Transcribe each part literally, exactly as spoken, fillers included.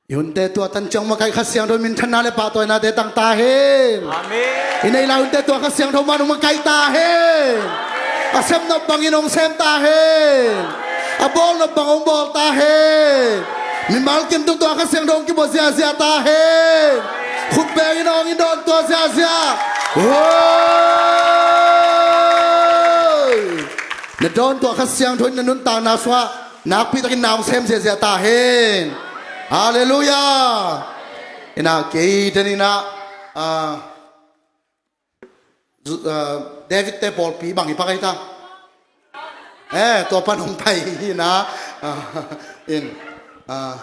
I hunte tua tan ciang makaih Kha Siangtho minthanna le pahtawinate tang ta hen. Amen. I neih lai hunte tua Kha Siangtho man hong makaih ta hen. A sem nop bangin hong sem ta hen. A bawl nop bang hong bawl ta hen. Mimal kim tung tua Kha Siangtho hong kibawl ziahziah ta hen. Khut bengin hong in dawn tua ziahziah. Hoi. Na dawn tua Kha Siangtho in na nuntakna sungah nakpi takin na hong sem ziahziah ta hen. Halleluiah. Inah kei den inah, ah, zu- ah, David te pawlpi bang hi pak ahi ta. Eh, tua pan hong pai hi inah. Ah, in. Ah,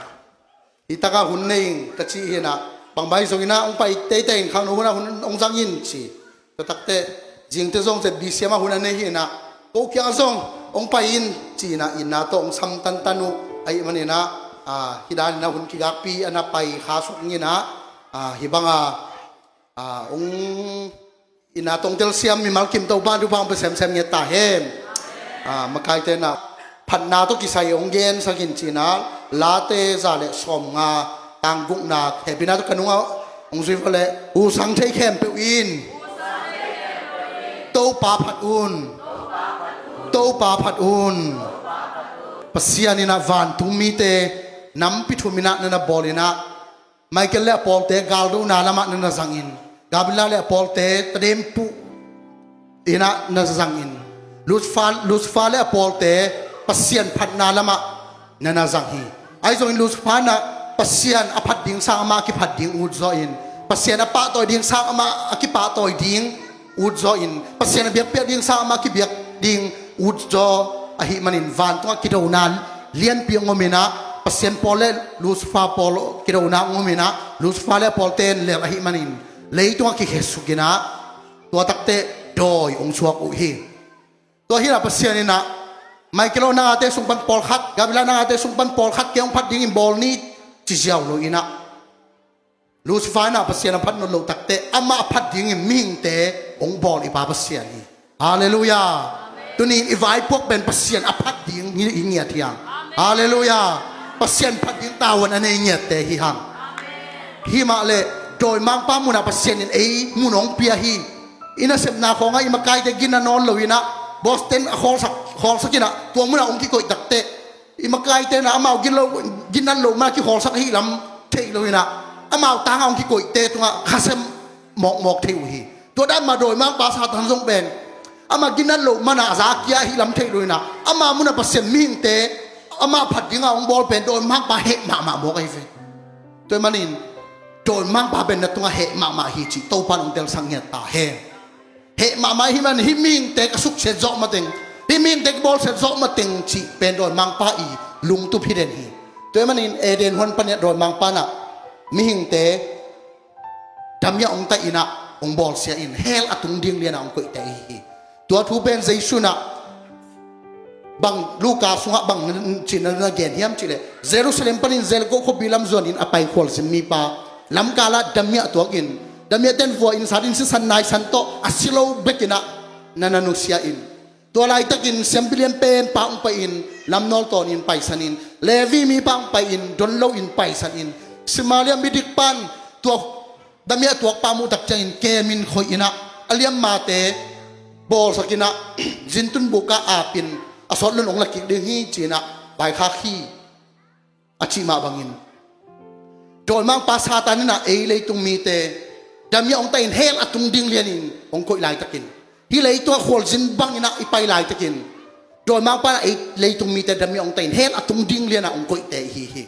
hi takah hun nei ing ka ci hi inah. Bang bai zong inah hong pai teitei in khangno hunah hun hong zang in ci. Tua takteh zingte zong Z B C M ah hun a nei hi inah, ko kiangah zong hong pai in ci inah, inna tawh hong sam tantan uh ahih man inah, ah, hi dan inah hun kigakpi a na pai khasuk inah, ah, hi banga, ah, hong inna tawh hong telsiam mimal kim Topa in thupha hong pia semsem ngiat ta hen. Ah, makaite inah phatna tawh kisai hong gensak in ci inah, Late za le sawmnga, tang gukna, hehpihna tawh ka nungah hong zui vua leh, husang thei khempeuh in Topa phat un. Topa phat un. Pasian inah vantung mite nampi thum inah na na bawl inah, Michael le a pawlte galdohna lamah na na zangin, Gabriel le a pawlte tadempuh inah na zangin, Lucifer, Lucifer le a pawlte Pasian phatna lamah na na zang hi. Ahi zongin Lucifer inah Pasian a phat ding sang amah a kiphat ding utzaw in, Pasian a pahtawi ding sang amah a kipahtawi ding utzaw in, Pasian a biakpiak ding sang amah a kibiak ding utzaw ahih manin vantungah kidona lianpi hong om inah, Pasian pawl le Lucifer pawl kidona hong om inah, Lucifer le a pawlte in lel ahih manin leitungah kikhesuk inah, tua takteh dawi hong suak uh hi. Tua hi inah Pasian inah Michael aw, nangate sung pan pawlkhat, Gabriel aw, nangate sung pan pawlkhat kei hong phat dingin bawl ni ci ziau lo inah, Lucifer inah Pasian a phat nawn loh takteh amah a phat dingin mihingte hong bawl i Pa Pasian hi. Halleluiah. Tuni-in i vaipuak pen Pasian a phat ding hi, hi ngiat hi hang. Halleluiah. Pasian phat ding tavuan a nei ngiatte hi hang. Hi mah leh dawimangpa munah Pasian in ei mun hong pia hi. I nasepna khawngah i makaite gina nawn lo inah, Boston a khawlsak, khawlsak inah tua munah hong kikoih takteh, i makaite inah amau gin lo, gin nat loh mana kikhawlsak ahih lam theih lo inah, amau tangah hong kikoihte tungah khasiat mawkmawk thei uh hi. Tua dan mah dawimangpa Satan zong pen, amah gin nat loh mana a za kia ahih lam theih lo inah, ama munah Pasian mihingte amah phat dingah hong bawl pen dawimangpa heh mahmah mawk ahi ve. Tua ahih manin dawimangpa pen na tungah heh mahmah hi cih Topa in hong telsak ngiat ta hen. Heh mahmah ahih man hih mihingte ka suksiat zawh mateng, hih mihingte ka bawlsiat zawh mateng cih pen dawimangpa i lungtup hi den hi. Tua ahih manin Eden huan pan inah dawimangpa inah mihingte damiah hong taih inah hong bawlsia in hell a tung ding lianah hong koihte ahi hi. Tua thu pen Jesu inah bang Luka sungah bang cihna na gen hiam cih leh, Jerusalem panin Jericho khuapi lam zuanin a pai khualzin mipa lamkalah damiah tuakin, damiahte in vua in sat in sisan naisan tawh a si lo bek inah na na nusia in. Tua laitakin siampi lianpen pa hong pai-in lamnawl tawnin paisan in, Levi mipa hong pai-in don loin paisan in, Samaria midik pan tua damiah tuakpa muh tak ciangin kemin khoih inah a liammate bawlsak inah zintun bukah apin a sawt lun hong la kik ding hi ci inah vaikhak hi, a cih mah bangin dawimangpa Satan inah ei leitung mite damiah hong taih in hell a tung ding lianin hong koih laitakin, hih leitungah khualzin bang inah i pai laitakin dawimangpa inah ei leitung mite damiah hong taih in hell a tung ding lianah hong koihte i hi hi.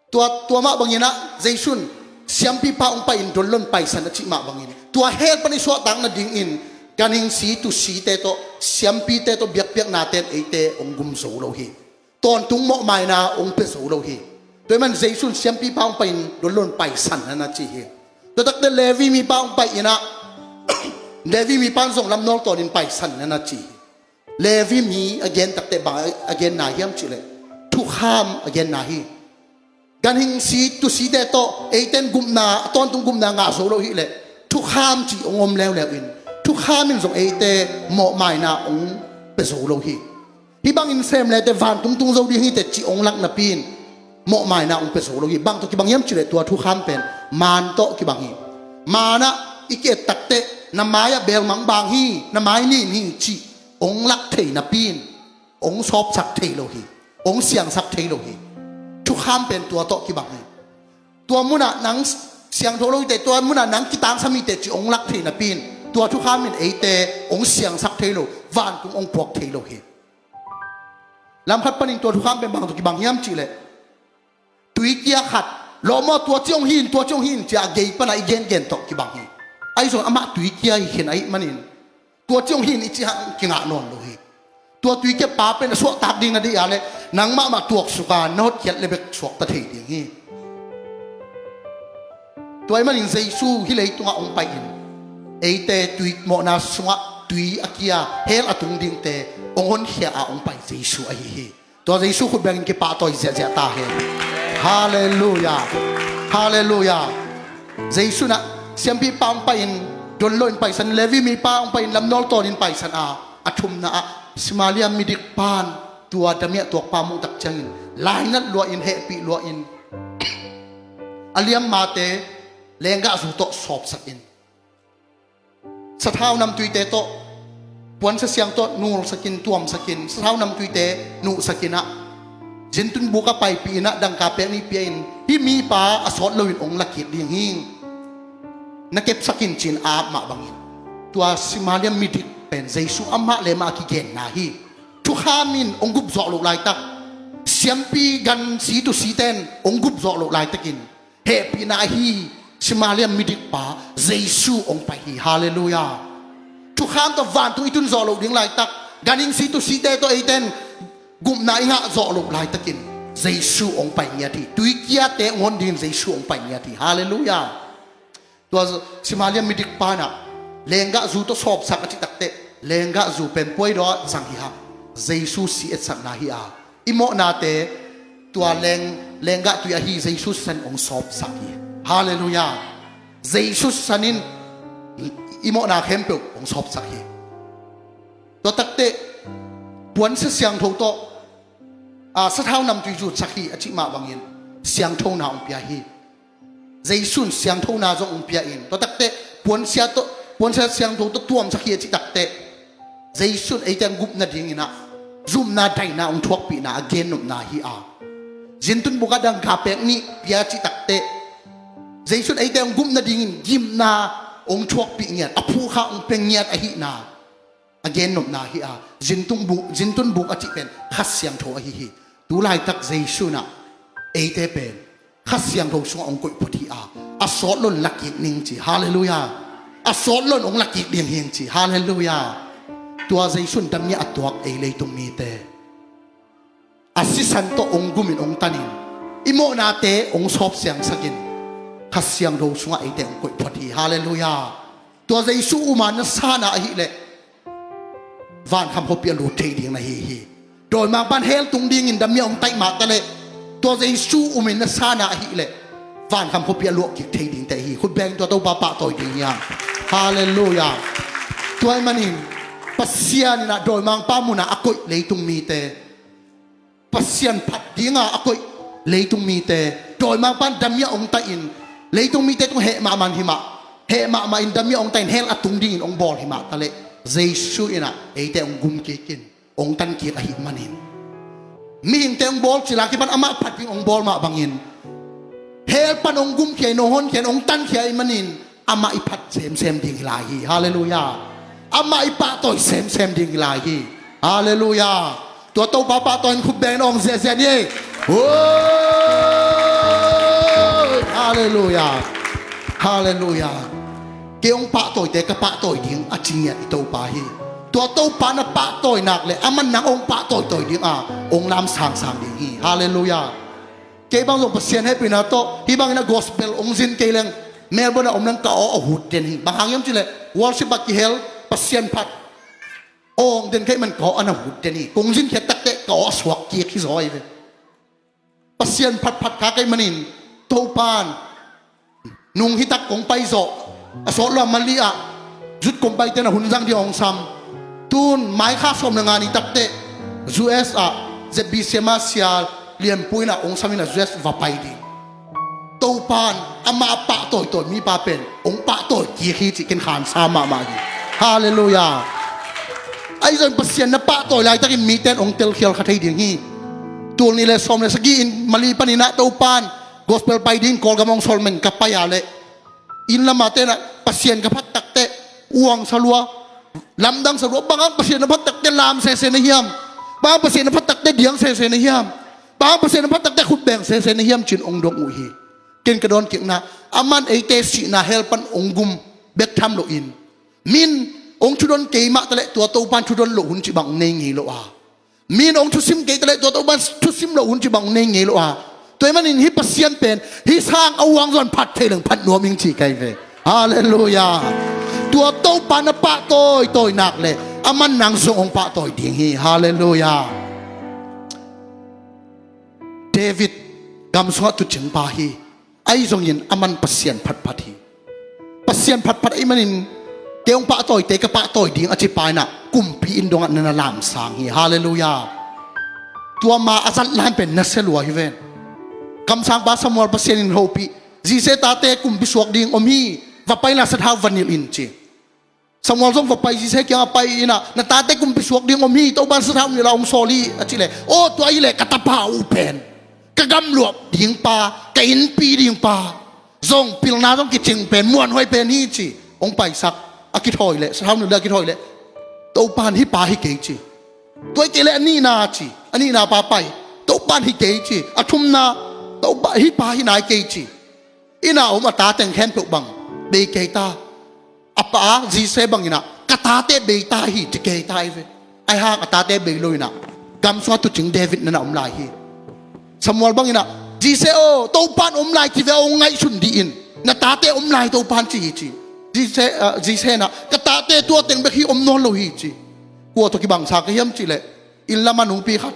Tua, tua mah bangin ah Jesu in siampipa hong pai-in don lo in paisan a cih mah bangin, tua hell pan i suahtak nadingin ganhing si tusite tawh, siampite tawh biakpiaknate in eite hong gum zo lo hi. Tawntung mawhmaina hong pia zo lo hi. Tua ahih man Jesu in siampipa hong pai-in don lo in paisan na na ci hi. Tua takteh Levi mipa hong pai-in ah Levi mipa in zong lamnawl tawnin paisan na na ci hi. Levi mi a gen takteh bang a genna hiam cihleh, thukham a genna hi. Ganhing si tusite tawh eite in gupna, a tawntung gupna ngah zo lo hileh thukham cih hong om leuleu in, thukham in zong eite mawhmaina hong pia zo lo hi. Hih bangin sem leteh vantung tung zo ding hi teh cih hong lak napi in mawhmaina hong pia zo lo hi. Bang tawh kibang hiam cihleh tua thukham pen man tawh kibang hi. Man ah i ki-et takteh na mai-ah beel mangbang hi, na mai nin hi cih hong lak thei napi in hong sawpsak thei lo hi, hong siangsak thei lo hi. Thukham pen tua tawh kibang hi. Tua munah nang siangtho lo hi teh, tua munah nang kitangsam hi teh cih hong lak thei napi in tua thukham in eite hong siangsak thei lo, vantung hong puak thei lo hi. Lamkhat panin tua thukham pen bang tawh kibang hiam cihleh tuikia khat, lawm aw, tua ci hong hi in, tua ci hong hi in, ci-a a gei panah i gengen tawh kibang hi. Ahi zong amah tuikia hi khin ahih manin tua ci hong hi in i cih hang kingah nawn lo hi. Tua tuikia pa pen a suahtak ding na deih a leh nang mahmah tuaksuk a na hotkhiat le bek suakta thei ding hi. Tua ahih manin Jesu hih leitungah hong pai-in eite tui mawhna sungah tui a kia hell a tung dingte hong honkhia a hong pai Jesu ahi hi. Tua Jesu khut bengin kipahtawi ziahziah ta hen. Halleluiah. Halleluiah. Jesu in ah siampipa hong pai-in don loin paisan, Levi mipa hong pai-in lamnawl tawnin paisan a, a thumna ah Samaria midik pan tua damiah tuakpa muh tak ciangin lainat luahin, hehpih luahin a liammate lenggahzu tawh sawpsakin, sathau namtuite tawh, puansia siang tawh nulsakin, tuamsakin, sathau namtuite nuhsakin ah, zintunbuk ah paipih in ah dangka pek nih pia-in, hih mipa a sawt loin hong lakik ding hi. Na kepsakin ci-in a ap mah bangin tua Samaria midik pen Jesu amah le amah a kigenna hi. Thukham in hong gupzawh loh laitak, siampi gan C to C ten hong gupzawh loh laitakin hehpihna ahi Samaria midikpa Jesu hong pai hi. Halleluiah. Thukham tawh vantung i tunzawh loh ding laitak, ganhing C to C te tawh eiten gupna i ngahzawh loh laitakin Jesu hong pai ngiat hi. Tuikiate hong hon dingin Jesu hong pai ngiat hi. Halleluiah. Tua Samaria midikpa in ah lenggahzu tawh sawpsak a cih takteh lenggahzu pen puaidaw ah zang hi hang. Jesu si etsakna hi a, i mawhnate tua leng, lenggah tui ahi Jesu sisan hong sawpsak hi. Halleluiah. Jesu sisan in i mawhna khempeuh hong sawpsak hi. Tua takteh puansia siangtho tawh, a, sathau namtui zutsak hi a cih mah bangin siangthona hong pia hi. Jesu in siangthona zong hong pia in, tua takteh puansia tawh, puansia siangtho tawh tuamsak hi a cih takteh Jesu in eite hong gupna dingin ah zumna daina hong thuakpihna a gennopna hi a, zintunbuk ah dangka pek nih pia a cih takteh Jesu in eite hong gupna dingin gimna hong thuakpih ngiat, a phukha hong pia ngiat ahihna a gennopna hi a, zintunbuk, zintunbuk a cih pen Kha Siangtho ahi hi. Tu laitak Jesu in ah eite pen Kha Siangtho sungah hong koih phot hi a, a sawt loin lakik ning ci. Halleluiah. A sawt loin hong lakik ding hing ci. Halleluiah. Tua Jesu in damiah a tuak ei leitung mite a sisan tawh hong gumin hong tanin i mawhnate hong sawpsiangsakin Kha Siangtho sungah eite hong koih phot hi. Halleluiah. Tua Jesu um a na san a ahileh vankham khuapi a lut thei ding na hi hi. Dawimangpa'n hell tung dingin damiah hong taih mahtaleh tua Jesu umin na san a ahileh vankham khuapi a luahkik thei dingte hi. Khut beng, tua Topa pahtawi ding hi hang. Halleluiah. Tua ahih manin Pasian in ah dawimangpa munah a koih leitung mite, Pasian phat dinga a koih leitung mite, dawimangpa'n damiah hong tahin leitung mite tung heh mahmah in hi mah, heh mahmah in damiah hong tahin hell a tung dingin hong bawl hi mahtaleh Jesu in ah eite hong gumkik in hong tankik ahih manin mihingte hong bawl cil a kipan amah phat ding hong bawl mah bangin hell pan hong gumkhia in hong honkhia in hong tankhia ahih manin amah i phat semsem ding hi lai hi. Halleluiah. Amah i pahtawi semsem ding hi lai hi. Halleluiah. Tua Topa pahtawi in khut beng in awng ziahziah ni. Oi, halleluiah. Halleluiah. Kei hong pahtawite ka pahtawi ding a ci ngiat i Topa hi. Tua Topa na pahtawi nak leh aman nang hong pahtawitawi ding a hong lam sangsang ding hi. Halleluiah. Kei bang zong Pasian hehpihna tawh hih bangin a gospel hong zin kei leng Melbourne a om leng ka aw a hut den hi. Bang hang hiam cihleh worship a kihel, Pasian phat awng den ka hih man ka aw a na hut den hi. Kong zin khiat takteh ka aw a suak kik hi zaw hi ve. Pasian phatphat kha ka hih manin Topa'n nung hi tak kong paizawh, a sawt lo a Malay ah zut kong paite na hun zang ding hong sam. Tun mai kha sawm le nga ni takteh U S ah Z B C M ah sia Lianpu in ah hong sam in ah U S va pai ding. Topa'n amah a pahtawi tawi mipa pen hong pahtawi kik hi cih ken khansa mahmah hi. Halleluiah. Ahi zongin Pasian na pahtawi laitakin mite in hong telkhial kha thei ding hi. Tul nih le sawm le sagih in Malay panin ah Topa'n gospel pai dingin Kawlgam hong sawl man ka pai a leh inn lamah te'n ah Pasian ka phat takteh uang sa lua, lamdang sa lua, bang hang Pasian na phat takteh lam sese na hiam? Bang hang Pasian na phat takteh diang sese na hiam? Bang hang Pasian na phat takteh khutbeng sese na hiam? Ci-in hong dong uh hi. Ken ka dawnkikna, aman eite sihna hell pan hong gum bek tham loin, mi'n hong thudon kei mah taleh tua Topa'n thudon loh hun cih bang hong nei ngei lo a, mi'n hong thusim kei taleh tua Topa'n thusim loh hun cih bang hong nei ngei lo a, tua ahih manin hih Pasian pen hih sang a uang zong phat thei leng phat nuam ing ci ka hi ve. Halleluiah. Tua Topa na pahtawi tawi nak leh aman nang zong hong pahtawi ding hi. Halleluiah. David gam sungah tuucingpa hi. Ahi zongin aman Pasian phatphat hi. Pasian phatphat ahih manin kei hong pahtawite ka pahtawi ding a cipa in ah kumpi inn dongah na na lamsang hi. Halleluiah. Tua ma a zat lai pen na sia lua hi ven. Kamsangpa Samuel Pasian in hopih, Jesse tate kumpi suak ding om hi. Va pai in la sathau va nilh in ci. Samuel zong va pai, Jesse kiangah pai in ah, na tate kumpi suak ding om hi, Topa'n sathau nilh a hong sawl hi a cih leh, aw tua ahih leh ka tapa uh pen ka gamluah ding pa, ka innpi ding pa, zong pilna zong kicing pen, muanhuai pen hi ci. Hong paisak, a kithawi leh, sathau nilh a kithawi leh Topa'n hih pa hi kei ci. Tua hi kei leh a nihna ci, a nihna pa pai, Topa'n hi kei ci. A thumna, Topa hih pa hi nai kei ci. Inn ah om a ta teng khempeuh bang bei kei ta. A pa Jesse bang in ah ka tate bei ta hi ci kei ta hi ve. Ahi hang a tate bei lo in ah gam sungah tuucing David na na om lai hi. Samuel bang in ah, Jesse aw, Topa'n om lai ci ve, hong ngaihsun dih in. Na tate om lai Topa'n ci hi ci. Jesse, ah, Jesse in ah, ka tate tua teng bek hi, om nawn lo hi ci. Kua tawh kibangsa ka hiam cih leh, inn lam a nupi khat,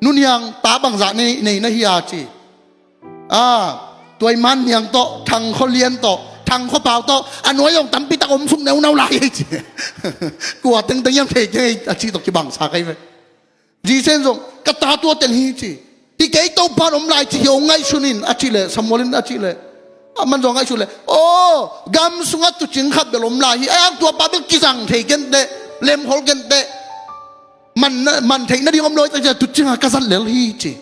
nu niang, ta bangzah nei, nei na hi a ci. Ah, Tuai Man Niang tawh, Thang Khaw Lian tawh, Thang Khaw Pau tawh, a nuai zong tampi tak om suk neunau lai hi ci. Kua tengteng hiam thei kei a cih tawh kibangsa ka hi ve. Jesse in zong ka ta tua teng hi ci. Hi kei, Topa'n om lai ci hi, hong ngaihsun in a cih leh, Samuel in a cih leh, aman zong ngaihsun leh, aw, gam sungah tuucing khat bel om lai hi. Ahi hang tua pa bel kizang thei kenteh, lemkhol kenteh, man, man theih nading om lo hi, tak ciang tuucing a ka zat lel hi ci.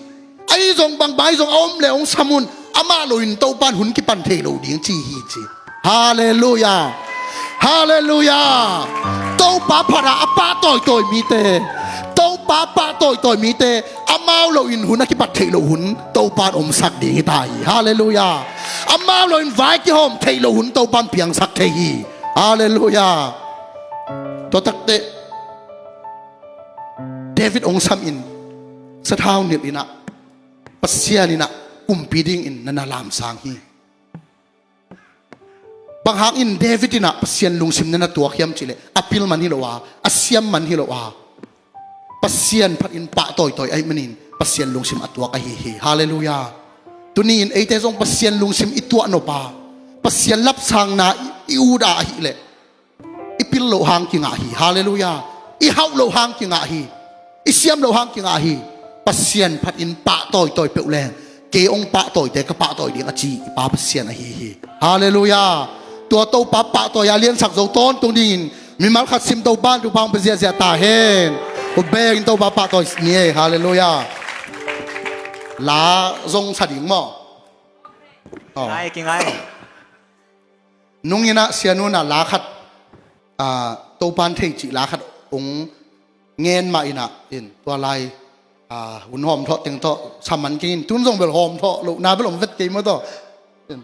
Ahi zong bang bang ahi zong a om leh hong sam un, amah lo in Topa'n hun kipan thei lo ding ci hi ci. Halleluiah. Halleluiah. Topa phat a a pahtawi tawi mite, Topa pahtawi tawi mite, amau lo in hun a kipat theih loh hun Topa'n omsak ding hi ta hi. Halleluiah. Amau lo in vai kihawm theih loh hun Topa'n piangsak thei hi. Halleluiah. Tua takteh David hong sam in, sathau nilh in ah, Pasian in ah kumpi dingin na na lamsang hi. Bang hangin David in ah Pasian lungsim na na tuak hiam cih leh, a pil man hi lo a, a siam man hi lo a, Pasian phat in pahtawi tawi ahih manin Pasian lungsim a tuak ahi hi. Halleluiah. Tuni in eite zong Pasian lungsim i tuah nop a, Pasian lapsangna i, i ut a ahih leh, i pil loh hang kingah hi. Halleluiah. I hauh loh hang kingah hi. I siam loh hang kingah hi. Pasian phat in pahtawi tawi peuh leng, kei hong pahtawite ka pahtawi ding a ci i Pa Pasian ahi hi. Halleluiah. Tua Topa pahtawi a liansak zo tawntung dingin mimal khat sim, Topa'n thupha hong pia ziahziah ta hen. Khut bengin Topa pahtawi ni ei. Halleluiah. La zong sa ding maw? Aw. Ngai, kingai. Nung in ah sianu in ah la khat, ah, Topa'n thei cih la khat hong ngen mah in ah, in, tua lai, ah, hun hawmthawh teng tawh sa man keng in, tun zong bel hawmthawh lohna bel om vet kei maw tawh. In.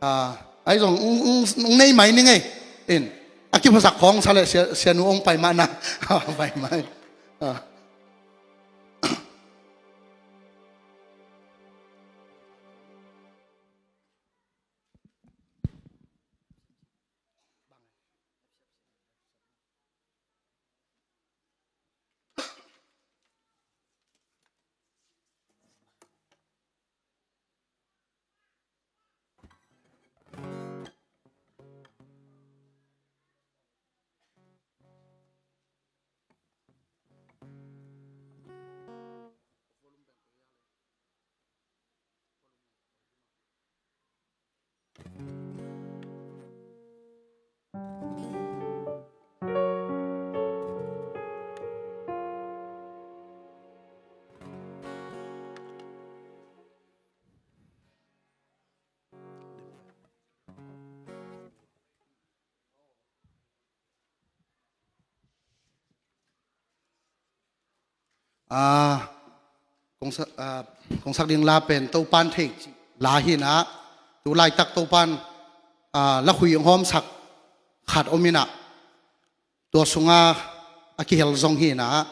Ah, ahi zong hong, hong, hong nei mai ning ei. In. A kiphasak khawng sa leh sia, sianu hong pai mah na. Pai mai. Ah. Ah, kong sa-, ah, kong sak ding la pen Topan thei cih la hi inah, tu laitak Topan, ah, lakhui hong hawmsak khat om inah, tua sungah a kihel zong hi inah,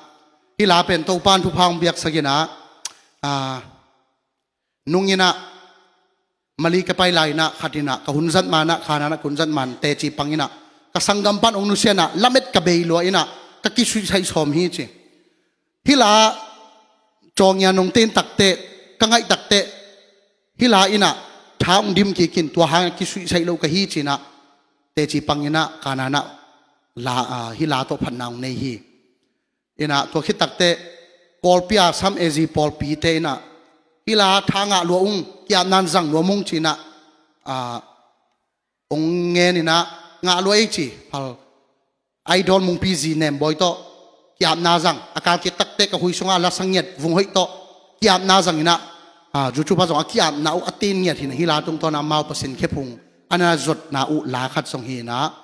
hih la pen Topan thupha hong piaksak inah, ah, nung inah Mali ka pai lai inah khat inah ka hun zat ma inah, Kanaan ah ka hun zat ma in teci pang inah ka sanggam pan hong nusia inah lamet ka bei lua inah ka kisuihsaih sawm hi ci. Hih la cawng a nong ten takteh, ka ngaih takteh, hih la inah tha hong dim kik in, tua hang kisuihsaih lo ka hi ci inah teci pang inah Kanaan ah la, ah, hih la tawh phatna hong nei hi. Inah tua khit takteh Kawlpi a sam A Z pawlpite inah hih la tha ngah lua ung, ki-apna zang lua ung ci inah, ah, hong ngen inah, ngah lua ei ci, phal Idol Mungpi zi Nembawi tawh ki-apna zang, a kal kik takteh ka hui sungah la sangiat Vung Hoih tawh ki-apna zang inah, ah, YouTube ah zong a ki-apna uh a ten ngiat hi inah, hih la tungtawn ah amau Pasian khephung a na zotna uh la khat zong hi inah,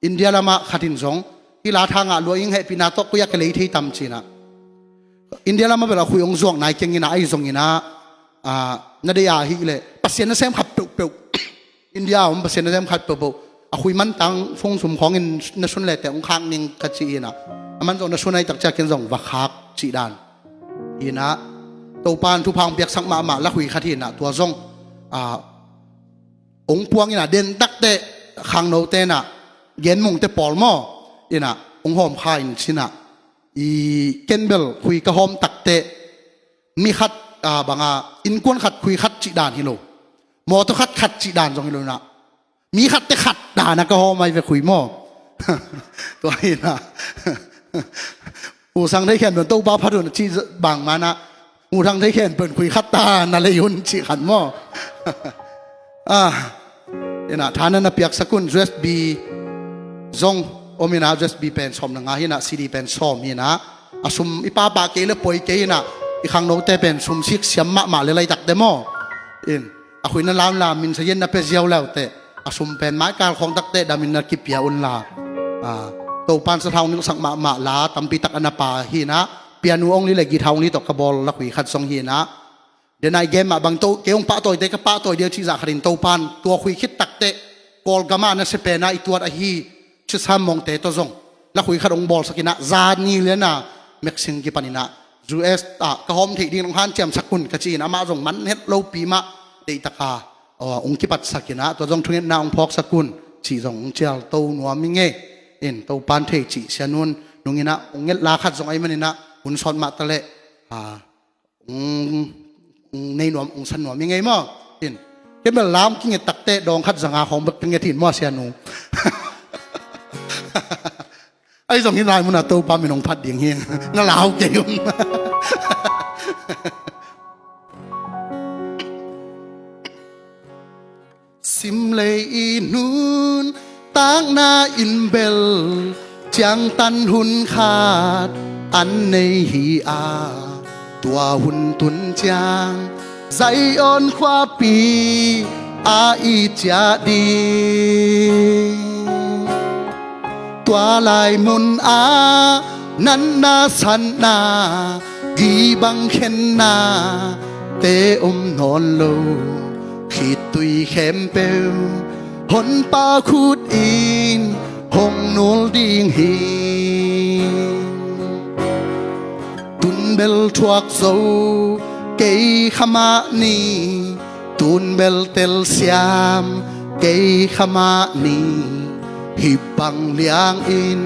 India lamah khat in zong hih la tha ngah lua ing, hehpihna tawh koi ah ka lei thei tam ci inah, India lamah bel a khui hong zuak nai keng inah, ahi zong inah, ah, na deih a hih leh Pasian nasem khat peuhpeuh, India a om Pasian nasem khat peuhpeuh a khui mantang phone sum khawng in na sun le teh hong khak ning ka ci inah, aman zong na sun ahih tak ciang ken zong va khak cih dan hi inah, Topan thupha hong piaksak mahmah lakhui khat hi inah, tua zong, ah, hong puang inah, den takteh khangnote inah genmungte pawl maw inah hong hawm kha in ci inah, i ken bel khui ka hawm takteh mi khat, ah, banga innkuan khat khui khat cih dan hi lo, mawtaw khat khat cih dan zong hi lo inah, mi khatte khat dan a ka hawm ahi ve khui maw. Tua hi inah U Sang Thei Khen pen Topa phat un a cih bang ma inah, U Sang Thei Khen pen khui khat dan a lei un cih khat maw. Ah, inah tha na na piaksak un, U S B zong om inah, U S B pen sawm na nga hi inah, C D pen sawm hi inah, a sum i pahpah kei le poi kei inah, i khangnote pen sum sik siam mahmah le laitak de maw. In, a khuina lamlam in sayen na pia ziau leuteh a sum pen maikal khawng takteh damin na kipia unla. Ah, Topan sathau nilhsak mahmah la tampi tak a na pia hi inah, pianu ong li le guitar ong li tawh ka bawl lakhui khat zong hi inah, den a i gen mah bang to, kei hong pahtawite ka pahtawi dia cih zah khat in Topan tua khui khit takteh Kawlgam ah na sia pen a i tuat ahi Chisam Mongte tawh zong lakhui khat hong bawlsak inah, zani lian a Meksing kipan inah U S ah ka hawm theih dingin hong hanciamsak un ka ci inah, amah zong man het lopi mah deihtak a, aw, hong kipatsak inah, tua zong thungetna hong phawksak un cih zong hong cialto nuam ing ei. In, Topan thei cih sianun nung inah hong nget la khat zong ahih man inah hun sawt mah ta leh, ah, hong, hong nei nuam, hong san nuam ing ei maw. In, ken bel la hong kinget takteh dawng khat zanga khawng bek ka nget hi in maw sianu. Ahi zong hih lai munah Topa min hong phat ding hi. Na lau kei un. Simlei i nuntakna in bel ciangtan hun khat an nei hi a, tua hun tun ciang Zion khuapi ah i ciah ding. Tua lai munah natna satna, gih bang khennate om nawn lo, khitui khempeuh Honpa khut in hong nul ding hi. Tun bel thuak zo kei kha mah ni, tun bel telsiam kei kha mah ni, hih bang liangin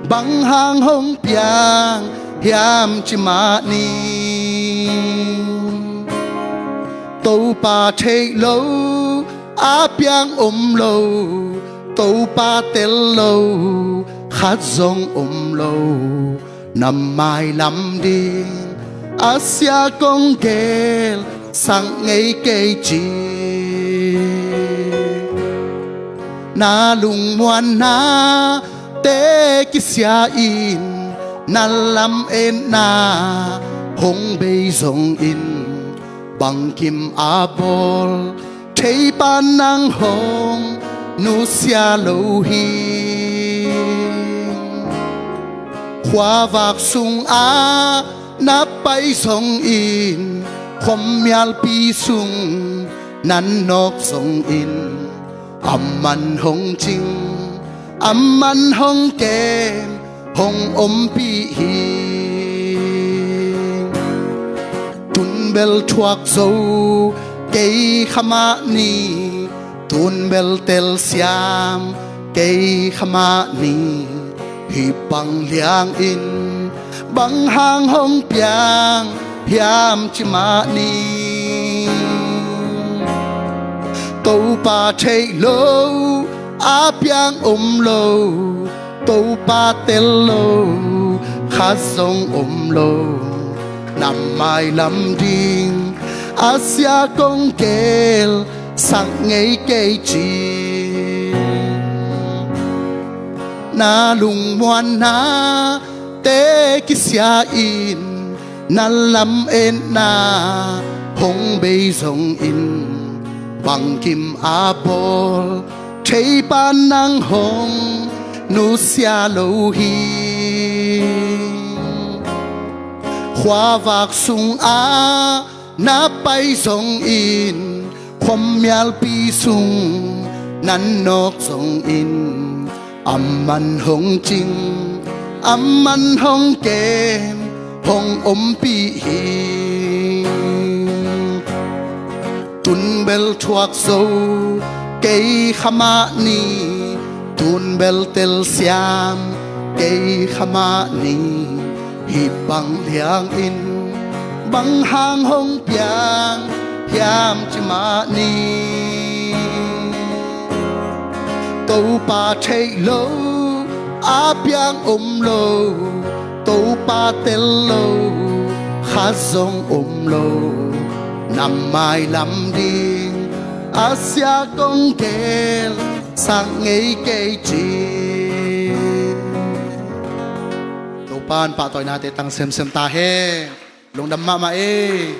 bang hang hong piang hiam ci mah ni. Topa theih lo a piang om lo, Topa tel lo khat zong om lo. Na mailam ding a sia kong gelsak ngei kei ci. Na lungmuannate kisia in, na lametna hong bei zongin, bangkim a bawl theipa nang hong nusia lo hi. Khuavak sungah Na pai zongin, khuamialpi sung nan nawk zongin, aman hong cing, aman hong kem, hong ompih hi. Tun bel thuak zo kei kha mah ni, tun bel telsiam kei kha mah ni. Hih bang liangin bang hang hong piang hiam ci mah ni. Topa theih lo a piang om lo, Topa tel lo khat zong om lo. Na mailam ding a sia kong gelsak ngei kei ci. Na lungmuanna te kisia in, na lametna hong bei zongin, bangkim a bawl theipa nang hong nusia lo hi. Khuavak sungah na pai zongin, khuamialpi sung nan nawk zongin, aman hong cing, aman hong kem, hong ompih hi. Tun bel thuak zo kei kha mah ni, tun bel telsiam kei kha mah ni. Hih bang liangin bang hang hong piang hiam ci mah ni. Topa theih lo a piang om lo, Topa tel lo khat zong om lo. Na mailam ding a sia kong gelsak ngei kei ci. Topa in pahtawinate tang semsem ta hen. Lungdam mahmah ei.